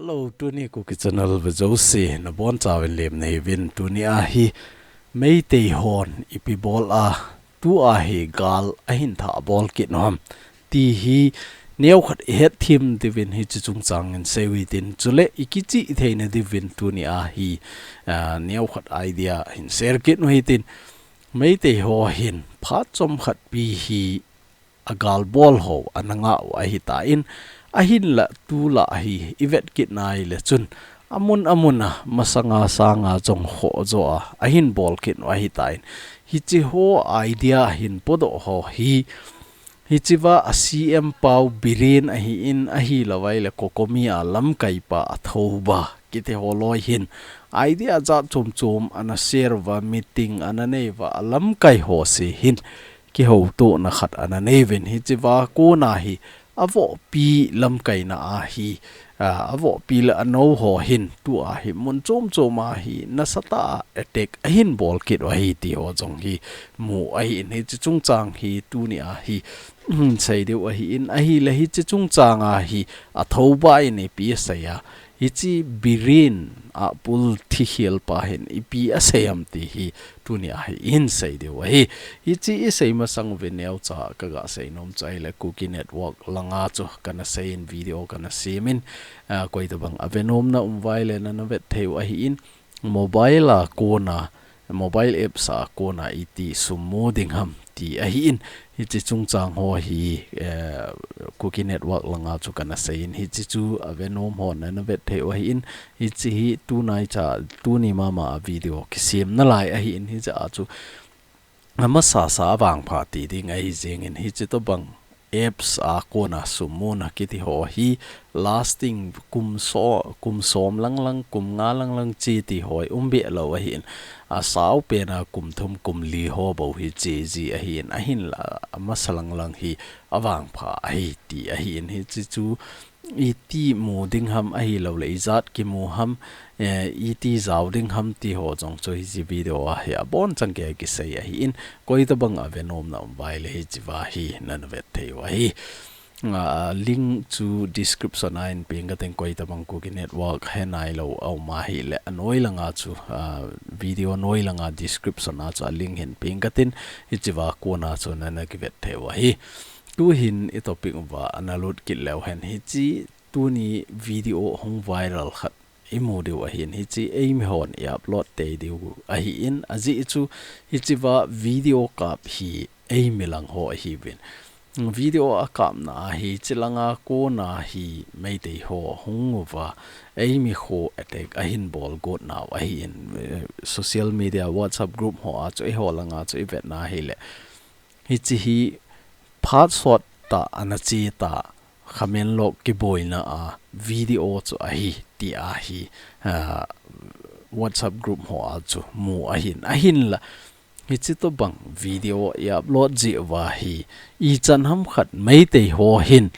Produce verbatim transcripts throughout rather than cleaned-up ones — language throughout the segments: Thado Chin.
Hello, tuni Kuki Channel ve jouse, nabonchauvin lemna hiuvin. Tuni a hi Meitei hon ipi bol a, tua hi gal ahin thah bol kit u ham ti hi neokhat ihet them diuvin hiche chungchang in sei u hitin, chule ikichih theina diuvin tuni a hi, ah, neokhat idea hin share kit u hitin. Meitei ho hin phat chomkhat pi hi agal bol ho ana ngah u ahitan, ahinla tulai hi ivet kit nai le chun amun amun a masanga sanga jong khoh jo a ahin bol kit u ahitan, hiche ho idea hin podoh ho hi, hichea a C M pau Biren ahin, ahilouva ile COCOMI a lamkai pa Athouba kiti ho loi hin idea jat chom chom ana share uva, meeting ana nei uva, alamkai ho se hin kihoutona khat ana nei uvin, hichea kona hi avohpi lamkaina a hi, ah, avohpi le anou ho hin tua hi mun chom chom a hi nasatah a attack ahin bol kit u ahi ti ho jong hi mu ahin, hiche chungchang hi tuni a hi hin sei diu ahin, ahile hiche chungchang a hi Athouba in ipi asei a, hiche Biren a pul thikhel pa hin ipi asei ham ti hi tuni a hi ihin sei diu ahi. Hiche isei masang uvin neocha kaga sei nom chu ahile Kuki Network langa chu kana sei in, video kana sem in, ah, koitobang ave nom na um uva ile nana vet thei u ahin, mobile a kona, mobile apps a kona iti sum mu ding ham ti ahin, hiche chungchang ho hi, eh, Kuki Network langa chu kana sei in, hiche chu ave nom hon nana vet thei u ahin, hiche hi tunaicha, tuni mama a video kisem nalai ahin, hiche a chu amasa sa avangpha ti ding ahi jengin, hiche tobang apps a kona sum muna kiti ho hi lasting kum so-, kum som lang lang, kum nga lang lang che ti ho hi um be lou ahin, asao pen a kum thum kum li ho bou hi che ji ahin, ahinla amasa lang lang hi avangpha ahi ti ahin, hiche chu iti mu ding ham ahilouleh ijat kimu ham, eh, iti jao ding ham ti ho jong chu hiche video a hi abonchan gei kisei ahin, koitobang ave nom na um uva ile hichea hi nana vet thei u ahi. Ah, link chu description a hin peng kating, koitobang Kuki Network he nailou a um ahile anoi langa chu, ah, video noi langa description a chu a link hin peng katin, hichea kona chu nana kivet thei u ahi. Tuhin i topic uva ana lut kit leu hen, hiche tuni video hung viral khat imu diu ahin, hiche eimi hon i upload tei diu ahin, ajeh chu hichea video kap hi eimi lang ho ahiuvin. Video akapna a hiche langa kona hi Meitei ho hung uva eimi kho attack ahin bol got nau ahin, eh, social media WhatsApp group ho a chu eiho langa chu ivet na hile hiche hi phat sot tah ana che ta, Khamenlok kiboina a video chu ahi ti a hi, ah, WhatsApp group ho a chu mu ahin, ahinla hiche tobang video i upload jeh uva hi ichan ham khat Meitei ho hin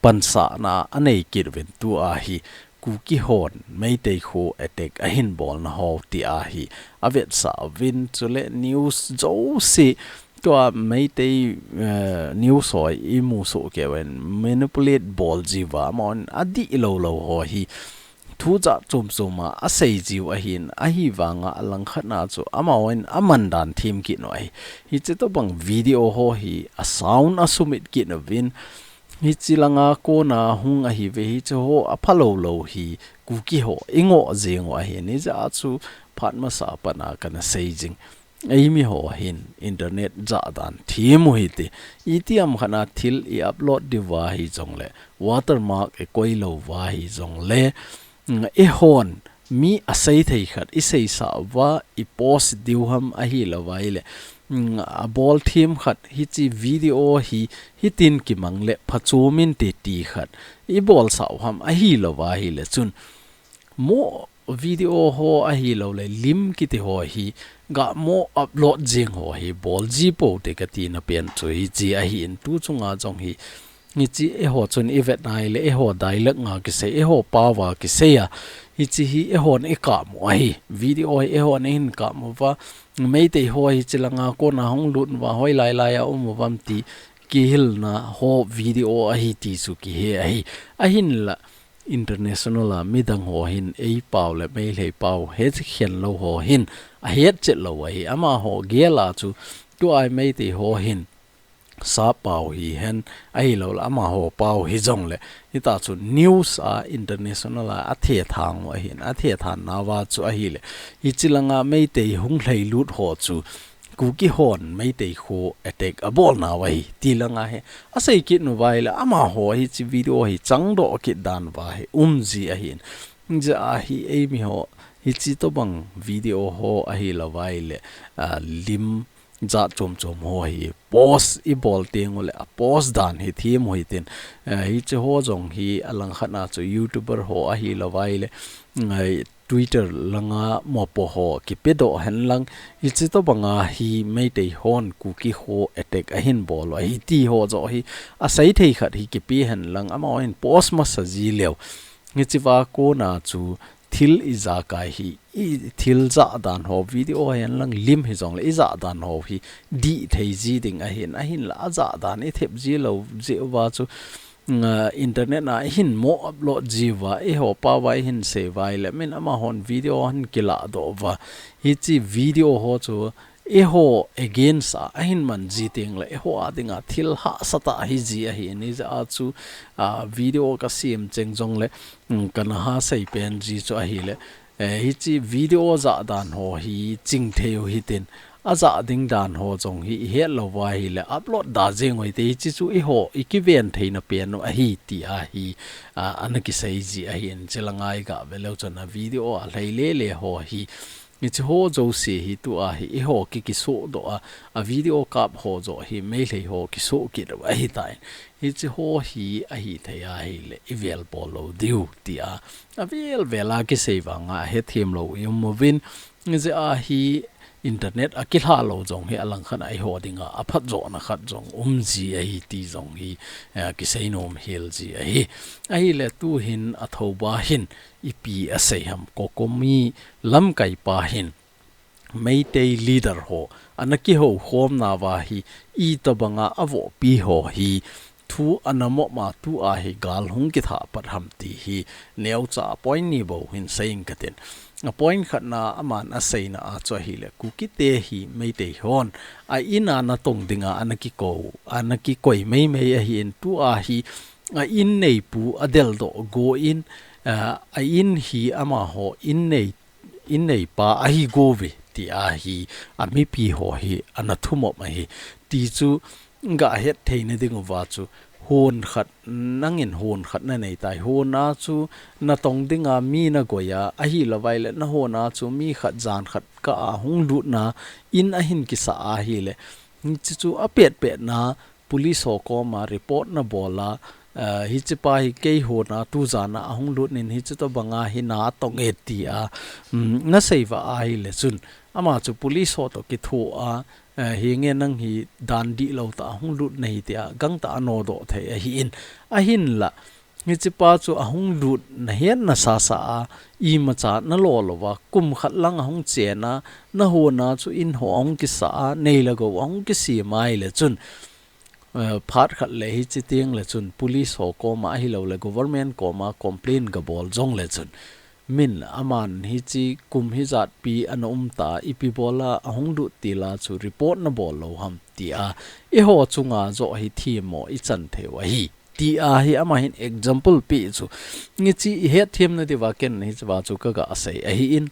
pansahna anei kit uvin, tua hi Kuki hon Meitei kho attack ahin bolna ho ti a hi avetsah uvin, chule news jouse tua Meitei, eh, news ho imu soh kei uvin manipulate bol jiuva, amahon adih lou lou ho hi thu jat chom chom a asei jiu ahin, ahivanga alangkhat na chu amahon aman dan them kit u ahi. Hiche tobang video ho hi a sound asumit kit uvin, hiche langa kona hung ahiuve, hiche ho aphalou lou hi Kuki ho ingoh jeng u ahin, hijeh a chu phat masa a pat a kana sei jing. Eimi ho hin internet jah dan them u hite. Itiham khat a thil i upload diuva hijongle, watermark i koi louva hijongle, mm, eihon mi asei thei khat i seisah uva, i post diu ham ahilouva ile, mm, abol them khat hiche video hi hitin kimang le phachom inte ti khat i bolsah u ham ahilouva hile chun, mo video ho ahilouleh lim kiti ho hi gah mo upload jeng ho hi bol ji pou te katina pen chu hiche ahin, tu chunga jong hi, hiche eiho chun i vet nai le eiho dialect nga kisei, eiho pao va kisei a, hiche hi eihon i kap u ahi, video hi eihon eihin kap uva, Meitei ho hiche langa kona hung lut uva, hoilai lai a um uvam ti kihilna ho video ahi ti chu kihe ahi. Ahinla international a midang ho hin eipao le Meitei pao hetchen lou ho hin ahetchet lou ahi. Amaho gel a chu tua Meitei ho hin sappao hihen ahilouleh amaho pao hijongle, hita chu news a international a athethang u ahin, athethan nauva chu ahile, hiche langa Meitei hung lhailut ho chu Kuki hon Meitei kho attack abol nau ahi ti langa hi asei kit nauva ahile, amaho hiche video hi changdoh kit dan uva hi umji ahin. Hijeh a hi eimi ho hiche tobang video ho ahilouva ahile, ah, lim jat chom chom ho hi post ibol teng uleh a post dan hi them u hitin, eh, hiche ho jong hi alangkhat a chu YouTuber ho ahilouva ahile, ngai Twitter langa mopo ho kipedoh henlang, hiche tobanga hi Meitei hon Kuki kho attack ahin bol u ahi ti ho joh hi asei thei khat hi kipe henlang, amahon post masa ji leu. Hichea kona chu thil ijakai hi, ithil jah dan ho, video hihen lang lim hijongle ijah dan ho hi dih thei ji ding ahin, ahinla ajah dan ithep ji lou jeh uva chu, mm, ah, internet a ihin mo upload ji uva, eiho pao va ihin sei uva ahile, min amahon video ahin kiladoh uva. Hiche video ho chu eiho against a ahin man ji tengle, eiho a dinga thil hahsatah hiji ahin, hijeh a chu, ah, video kasem cheng jongle, mm, kana ha sei pen ji chu ahile, eh, hiche video jah dan ho hi chingthei u hitin, ajah ding dan ho jong hi ihet lou uva ahile, upload da jeng u hite, hiche chu eiho ikiven theina pen u ahi tia hi, ah, ana kisei ji ahin, chulanga iga ve leu chun a video a lhai lele ho hi, hiche ho jouse hi tua hi eiho ki, kisohdoh a, a video kap ho joh hi Meitei ho kisoh kit u ahitai. Hiche ho hi ahithei ahile, ivel bol lou diu tia avel vel a kisei vanga hethem lou i um uvin, hijeh a hi internet a kilha lou jong hi alangkhat a eiho dinga aphatjohna khat jong umji ahi ti jong hi, eh, kisei nom hel ji ahi. Ahile tuhin Athouba hin ipi asei ham, COCOMI lamkaipa hin Meitei leader ho ana kihoukhom nauva hi itobanga avohpi ho hi thu ana mop a tua hi gal hung kithah pat ham ti hi neocha a point ni bou hin sei inge katin. A point khatna aman aseina a chu ahile, Kukite hi Meitei hon a in a natong dinga ana kikou, ana kikoi meimei ahin, tua hi a in neipu adeldoh go in, ah, a in hi amaho in nei, in neipa ahi gouve tia hi a mipi ho hi ana thumop ahi. Ti chu gahet theina dinguva chu, hon khat, nangin hon khat nanei tai, hon a chu natong dinga mi nagoi a, ahilouva ahile nahon a chu mi khat jan khat kah a hung lutna in ahin kisah ahile, hiche chu apet petna police ho koma report nabol a, eh, hichepa hi keihon a tujan a ahung lut in hiche tobanga hi natong e tia, mm, nasei uva ahile chun, ama chu police ho toh kitho a, eh, hinge nang hi dan dihlou tah a hung lut nahi tia gangtah a nodoh thei ahin, ahinla hichepa chu ahung lut nahet nasasa a, imacha nalo louva, kum khat lang ahung chen a, nahon a chu in ho ahung kisah a, nei le gou ahung kisem ahile chun, eh, phat khat le hiche tengle chun police ho koma ahilouleh government koma complain gabol jongle chun, min aman hiche kum hijatpi ana umta, ipi bola ahung lut til a chu report nabol lou ham tia eiho chunga joh hi themmo ichan thei u ahi tia hi ama hin example pe chu, hiche ihet themna diuva ken hichea chu kaga sei ahin,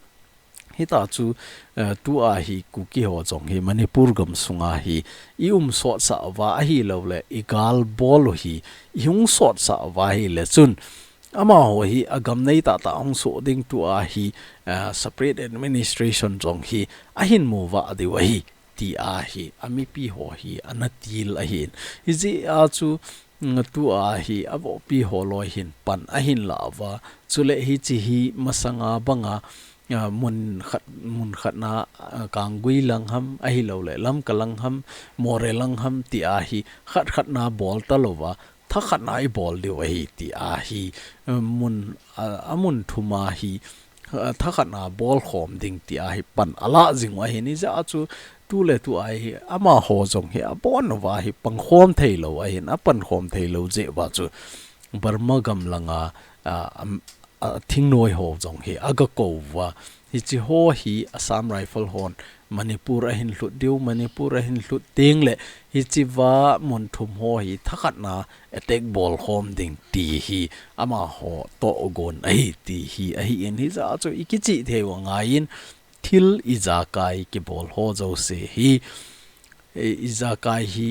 hita chu, eh, tua hi Kuki ho jong hi Manipur gamsunga hi i um sotsah uva ahilouleh i gal bol u hi i hung sotsah uva ahile chun, amaho hi agam nei tahtah hung soh ding, tua hi, eh, separate administration jong hi ahin mu uva diu ahi tia hi a mipi ho hi ana til ahin. Hijeh a chu, mm, tua hi avohpi ho loi hin pan ahin la uva. Chule hiche hi masanga banga, ah, mun khat, mun khatna, ah, Kanggui lang ham, ahilouleh Lamka lang ham, Moreh lang ham tia hi khat khatna bol talouva, thakhatna ibol diu ahi tia hi, eh, mun, a, amun thuma hi, eh, thakhatna bolkhom ding tia hi pan ala jing u ahin, hijeh a chu tuletua hi amaho jong hi abon uva hi pangkhom theilou ahin, apankhom theilou jeh uva chu Burma gam langa, a, am, a, thingnoi ho jong hi aga kou uva. Hichi ho hi Assam Rifle hon Manipur ahin lhut diu, Manipur ahin lhut teng le hichi va mun thum ho hi thakhatna attack bol khom ding ti hi amaho togon ahi ti hi ahi in, hijeh a chu ikichih thei u angaiyin thil ijakai kibol ho jouse hi, e, ijakai hi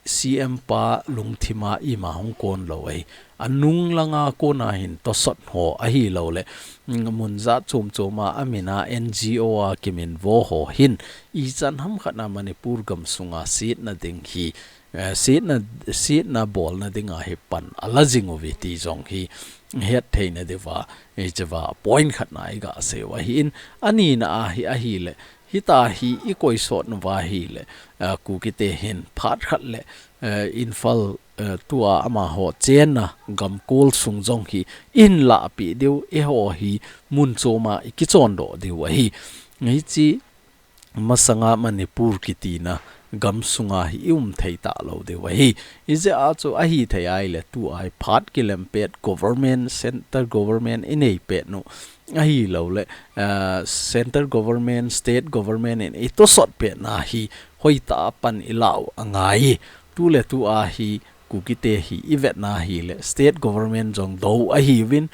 C M pa lungthima ima hung kon lou ahi. Anung langa kona hin tosot ho ahilou le, mm, mun jat chom choma amina N G O a kiminvo ho hin ichan hamkhatna Manipur gam sunga sietna ding hi, eh, sietna, sietna bolna dinga hi pan ala jing uve ti jong hi het theina diuva, hichi va point khatna iga sei u ahi in, anina a hi ahile, hita hi ikoi sot uva ahile, eh, Kukite hin phat khat le, eh, Imphal, eh, tua amaho chenna gamkol sung jong hi ihin lahpeh diu, eiho hi mun choma ikichon doh diu ahi. Hichi masanga Manipur kitina gam sunga hi i um thei talou diu ahi. Hijeh a chu ahithei ahile tua hi phat kilem pet government, center government inei pet u ahilou le, ah, center government, state government in itosot petna hi hoitah a pan ilah u angai. Tu le tua hi Kukite hi ivetna ahile state government jong dou ahiuvin,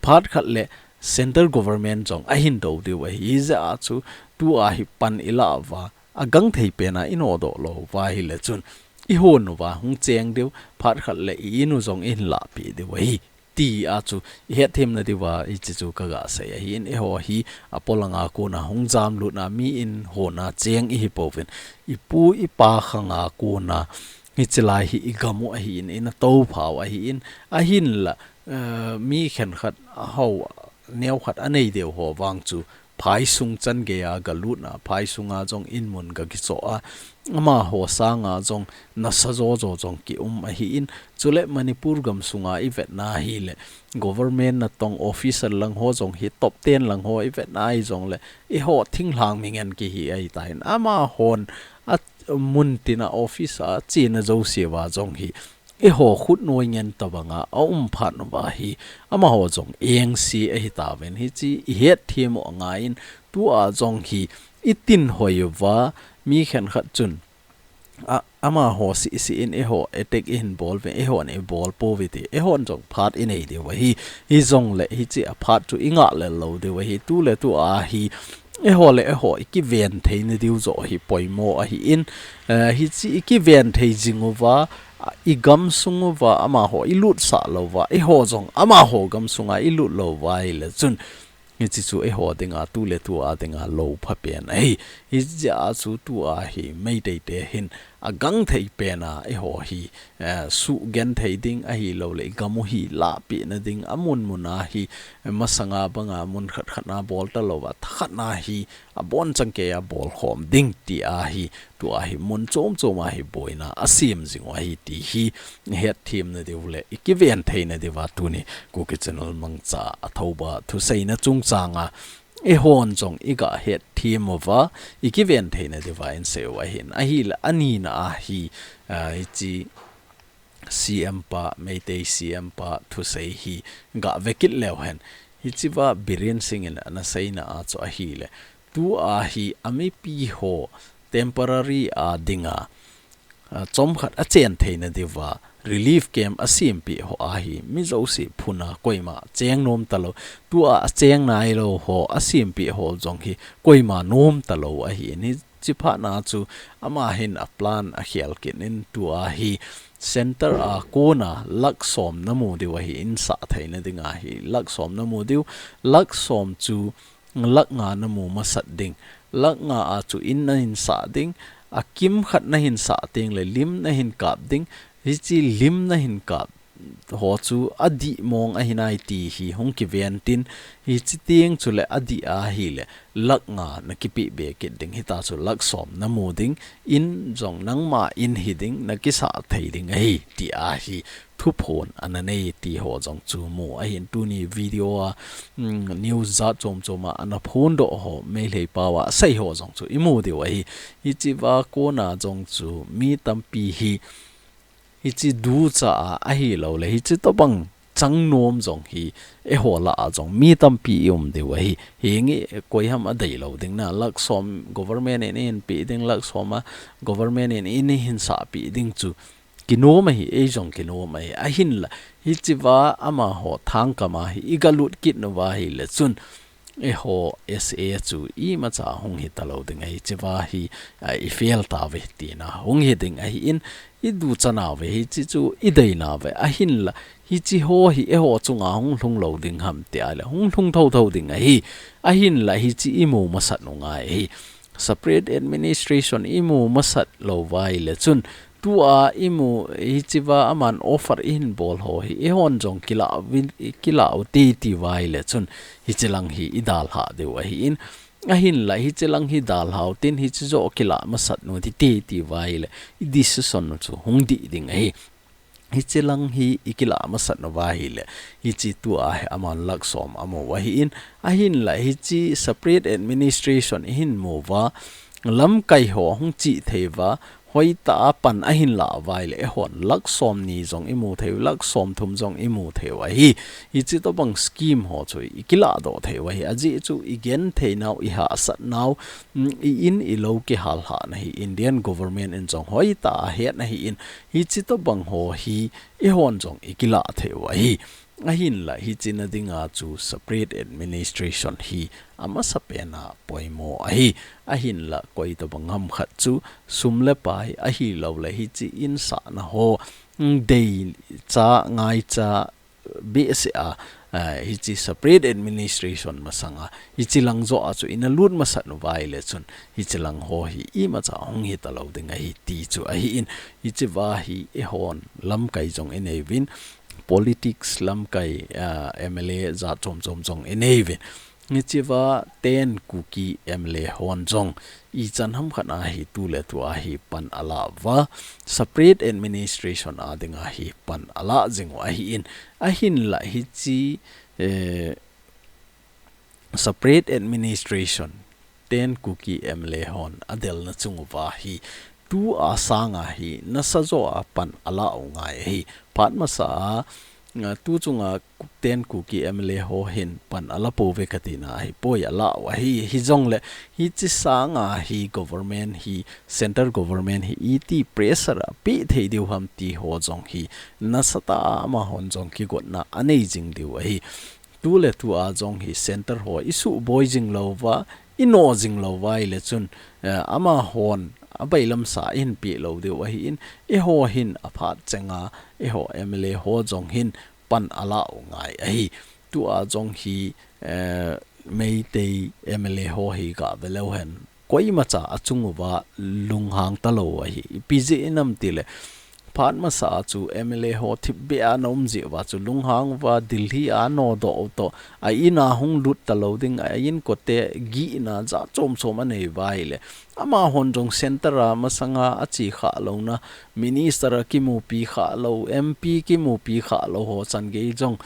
phat khat le center government jong ahin dou diu ahi. Hijeh a chu tua hi pan ilah uva, agangthei pena inodoh lou uva ahile chun ihon uva hung cheng diu, phat khat le i-in u jong ihin lahpeh diu ahi ti a chu ihet themna diuva hichi chu kaga sei ahi in, eiho hi apolanga kona hung jamlutna mi in hona cheng ihi pouvin, ipu ipa khanga kona hichi lai hi igam u ahi in, ina toupha u ahi in, ahinla, eh, mi khenkhat aho neokhat anei diu ho vang chu phaisung changeiya galutna, phaisunga jong inmun gakichoh a, amaho sanga jong nasa jojo jong kium ahi in, chule Manipur gam sunga ivetna ahile, government natong officer lang ho jong hi top ten lang ho ivetna ahi jongle, eiho thinglhang mi ngen kihi ahitan, amahon amun tina office a chena jouse uva jong hi eiho khutnoi ngen tobanga aum phat uva hi amaho jong engse ahitauvin, hichi ihet them u angaiyin, tua jong hi itin hoi uva, mi khenkhat chun a, amaho seh seh in eiho attack ihin bol uve, eihon ibol pouve ti, eihon jong phat inei diu ahi. Hijongle hichi a phat chu ingah lel lou diu ahi. Tu le tua hi eiho le eiho ikiven theina diu joh hi poimo ahi in, eh, hichi ikiven thei jing uva, a, igam sung uva amaho ilutsah lou uva, eiho jong amaho gam sunga ilut lou uva ahile chun, hichi chu eiho dinga, tu le tua dinga lou phapen ahi. Hijeh a chu tua hi Meitei te hin agangthei pena eiho hi, eh, sugenthei ding ahilou le, igam u hi lahpehna ding, amun muna hi, eh, masanga banga mun khat khatna bol talouva, thakhatna hi abonchan keiya bol khom ding tia hi, tua hi mun chom choma hi boina asem jing u ahi ti hi het themna diu le ikiven theina diuva tuni Kuki Channel mangcha a thouba thuseina chungchanga eihon jong iga het them uva, ikiven theina diuva insei u ahin. Ahile anina a hi, ah, hichi C M pa, Meitei C M pa thusei hi gave kit leu hen. Hichiva Biren Singh in ana seina a chu ahile, tua hi amipi ho temporary a dinga, a, chomkhat achen theina diuva relief camp asempeh ho ahi, mi jouse phuna koima cheng nom talou, tua acheng nailou ho asempeh ho jong hi koima nom talou ahi. Hichi phatna chu ama hin a plan akhel kit in, tua hi center a kona lakh som namu diu ahi, insah theina dinga hi lakh som namu diu, lakh som chu lakh nga namu masat ding, lakh nga a chu in nahin sah ding, akimkhat nahin sah tengle lim nahin kap ding, hichi lim nahin kap ho chu adih mong ahi nai ti hi hung kiven tin, hichi teng chule adih ahile lakh nga nakipeh be kit ding, hita chu lakh som namu ding, in jong nangma in hiding, nakisah thei ding ahi, tia hi thuphon ana nei ti ho jong chu mu ahin. Tuni video a, mm, news jat chom choma ana phondoh ho, Meitei pao a asei ho jong chu imu diu ahi. Hichiva kona jong chu mi tampi hi, hichi ducha a ahilou le, hichi tobang chang nom jong hi, eiho lah a jong mi tampi i um diu ahi. Hi nge koi ham a dei lo ding na, lakh som government in i hin pe ding, lakh som a government in i hin sah pe ding chu kinom ahi, ei jong kinom ahi. Ahinla, hichi va amaho thangkam a hi i ga lut kit nu va hi le chun, eiho S A chu imacha hung hi ta lo ding ahi, hichi va hi, a, i fail ta ve tina hung hi ding ahi in, i ducha nau ve, hichi chu i dei nau ve. Ahinla, hichi ho hi eiho chunga hung lhung lo ding ham ti a le, hung lhung tho tho ding ahi. Ahinla, hichi i mu masat u ngai ahi. Separate administration i mu masat lo va hi le chun, tua i mu, hichi va aman offer i hin bol ho hi, eihon jong kila vin, kila u ti ti va hi le chun, hichi lang hi i dalha diu ahi in, ahinla hichi lang hi dalha u tin, hichi jo kila masat nu ti ti ti va hi le, i decision nu chu hung dih ding ahi. Hichi lang hi i kila masat nu va hi le, hichi tua hi aman lakh som a mu ahi in, ahinla hichi separate administration i hin mu va, lamkai ho hung chi thei va, hoitah a pan a hin la vai le, eihon lakh som ni jong i mu thei u, lakh som thum jong i mu thei u ahi. Hichi tobang scheme ho chu i kila doh thei u ahi. Ajeh chu i genthei nau, i hahsat nau, mm, i in i lo kihal hahna hi Indian government in jong hoitah a het na hi in, hichi tobang ho hi eihon jong i kila thei u ahi. Ahinla hichi na dinga chu separate administration hi amasapen a poimo ahi. Ahinla koi tobang ham khat chu sum le pai ahilou le hichi insahna ho, mm, deicha, ngaicha, behseh a, ah, hichi separate administration masanga hichi lang jo a chu i na lut masat nu vai le chun hichi lang ho hi imacha hung hi ta lo ding ahi ti chu ahi in, hichi va hi eihon lamkai jong i nei uvin, politics lamkai, ah, M L A jat chom chom jong i nei uvin. Hichi va ten Kuki M L A hon jong ichan ham khat a hi tu le tu a hi pan a la va, separate administration a dinga hi pan a la jing u ahi in, ahinla hichi, eh, separate administration ten Kuki M L A hon a delna chung uva hi, tu a sanga hi nasa jo a pan a la u ngai ahi. Phat masa a, a, tu chunga ten Kuki M L A ho hin pan a la pou ve ka tina ahi poi, a la u ahi. Hijongle hichi sanga hi government hi, central government hi iti pressure a pe thei diu ham ti ho jong hi nasatah a amahon jong kigotna a nei jing diu ahi. Tu le tu a jong hi center ho i suboi jing lou va, i no jing lou va i le chun, eh, amahon a bailam sa i hin pe lou diu ahi in, eiho hin a phat chenga, eiho M L A ho jong hin pan a la u ngai ahi. Tu a jong hi, eh, Meitei M L A ho hi ga ve leu hen, koimacha a chung uva lunghang ta lou ahi. Ipi jeh inam ti le, phat masa a chu M L A ho thipbeh a na um jeh uva chu lunghang uva Delhi a no doh u toh, a in a hung lut ta lou ding, a in kote gihna jat chom chom a nei uva i le, amahon jong center a masanga a che kha louna, minister a kimupi kha lou, M P kimupi kha lou ho chan gei jong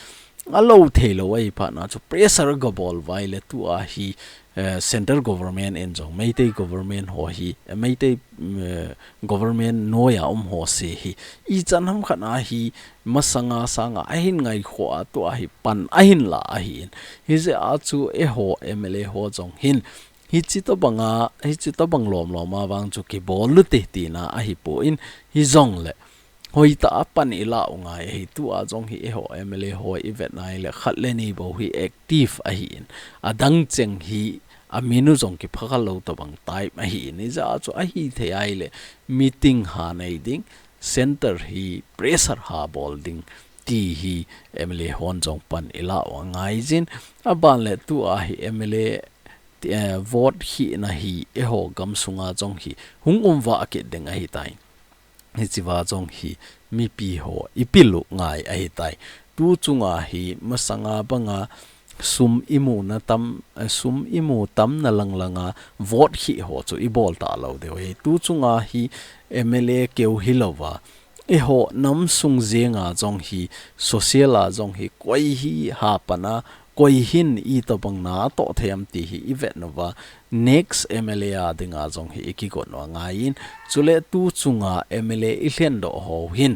a lo thei lou ahi phat na chu pressure ga bol uva i le, tu a hi, eh, central government in jong Meitei government ho hi, eh, Meitei, mm, eh, government noi a um ho se hi ichan ham khat a hi masanga sanga a hin ngai kho a, tu a hi pan a hin la ahi in. Hijeh a chu eiho M L A ho jong hin hichi tobang a, hichi tobang lom lom a vang chu kibol u te tina ahi poi, hijongle hoitah a pan i la u ngai ahi. Tu a jong hi eiho M L A ho i vet na i le khat le ni bou hi active ahi in, a dang cheng hi a min u jong kipha kha lou tobang type ahi in, ijeh a chu ahi thei a i le meeting ha nei ding, center hi pressure ha bol ding ti hi M L A hon jong pan i la u a ngai jin. A ban le tu a hi M L A, eh, vote hina hi eiho gam sunga jong hi hung um va kit ding ahi tai. Hichi va jong hi mipi ho i pil u ngai ahi tai. Tu chunga hi masanga banga sum i mu na tam, eh, sum i mu tam na lang langa vote hi ho chu i bol ta lou diu ahi. Tu chunga hi M L A keu hilou va, eiho nam sung jenga jong hi, social a jong hi, koi hi ha pan a, koi hin i tobang na toh thei am ti hi i vet nu va, next M L A a dinga jong hi i kigot nu a ngai in, chule tu chunga M L A i lhen doh ho hin,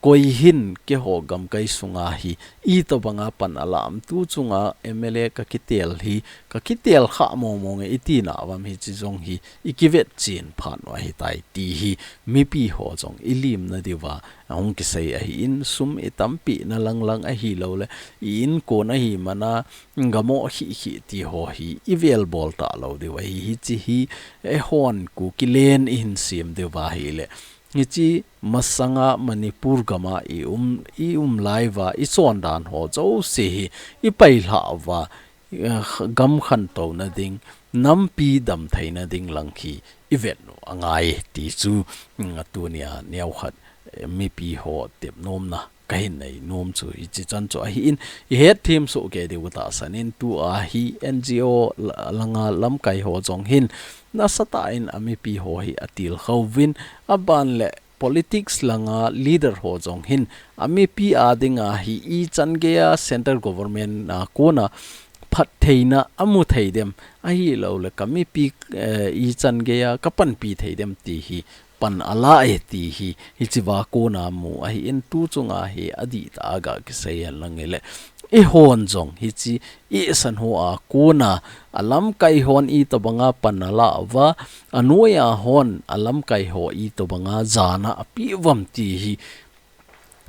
Koi hin keiho gamkai sunga hi itobanga pan alam, tu chunga M L A kakitel hi, kakitel kha mong mong e iti nauvam hichi jong hi ikivet chin phat u ahitai ti hi mipi ho jong ilimna diuva ahung kisei ahin, sum itampi na lang lang ahilouleh i-inkon ahi mana gamo khikhi ti ho hi ivel bol talou diu ahi. Hichi hi eihon Kuki len ihin sem diuva ahileh, hichi masanga Manipur gama i um, i um lai uva ichondan ho jouse hi ipailhah uva, eh, gam khantouna ding, nampi damtheina ding lang hi ivet u angai ti chu, mm, tunia neokhat, eh, mipi ho tepnomna kahin nei nom chu hichi chan chu ahin, ihet them soh kei diu tahsan in, tua hi N G O la-, langa lamkai ho jong hin nasatah in amipi ho hi atilkhou vin, aban leh politics langa leader ho jong hin amipi a dinga hi ichan geiya central government a kona phattheina amu thei dem, ahilouleh kamipi, eh, ichan geiya kapanpi thei dem ti hi pan ala e ti hi, hichiva kona mu ahin, tu chunga hi adihtah a gakisei hen lang ileh, eihon jong hichi isan hoa kona alamkai hon itobanga pan ala uva, anoiya hon alamkai ho itobanga jana api uvam ti hi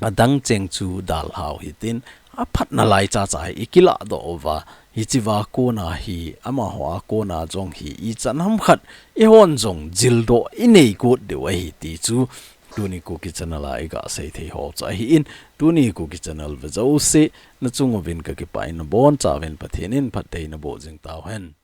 adang cheng chu dalhau hitin, aphatna lai chacha hi ikiladoh uva, hichiva kona hi amaho a kona jong hi ichan hamkhat eihon jong jildoh inei got diu ahi ti chu tuni Kuki Channel a igasei thei ho chu ahin, tuni Kuki Channel ve jouse nachung uvin kakipah in, nabonchauvin Pathen in phatthei naboh jing tauhen.